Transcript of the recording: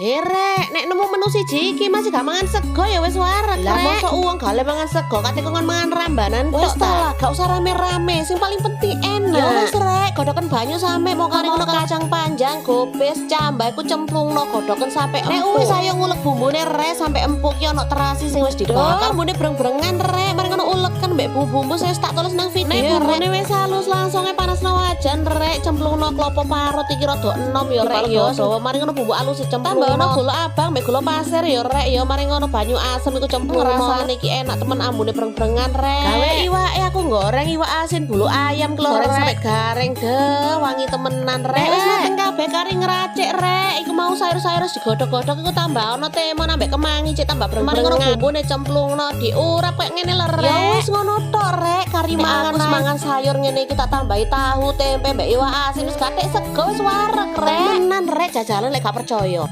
He rek, nek nemu menu siji iki masih gak mangan sego ya wis wareg. Lah, mosok uwong gak oleh mangan sego kate kon mangan rambanan Wis tok ta lah, gak usah rame-rame, sing paling penting enak. Ya wis rek, godoken banyu sampe mau kari ngono kacang panjang, gobes, cambah iku cemplungno, godoken sampe empuk. Nek wis, ayo ngulek bumbune, rek, sampe empuk. Ki ono terasi sing wis dibakar, bumbune breng-brengan, rek. Mari ngono uleken mbek bumbu-bumbu sing wis tak tulis nang video. Nek bumbune wis halus, langsung panasno wajan, rek, cemplungno klopo parut iki rada enom ya, rek, ya. Dawa, mari ngono bumbu alus cemplung. Tambahno gula abang mbek gula pasir ya, rek, ya. Mari ngono banyu asem iku cemplung. Rasane iki enak temen, ambune breng-brengan, rek. Gawe iwake, aku goreng iwak asin bulu ayam goreng sampe garing deh, wangi temenan, rek. Wis mateng kabeh, kari ngeracik, rek. Iku mau sayur-sayur wis digodhog-godhog iku tambah ono temon ambek kemangi cek tambah breng-brengan. Mari ngono bumbune cemplungno, diurap kayak ngene lho, rek. Ya wis ngono tok, rek, kari mangan. Aku mangan sayur ngene iki tak tambahi tahu, tempe mbek iwak asin, wis gatek sego, wis wareg, rek. Temenan, rek, jajalan lek gak percaya.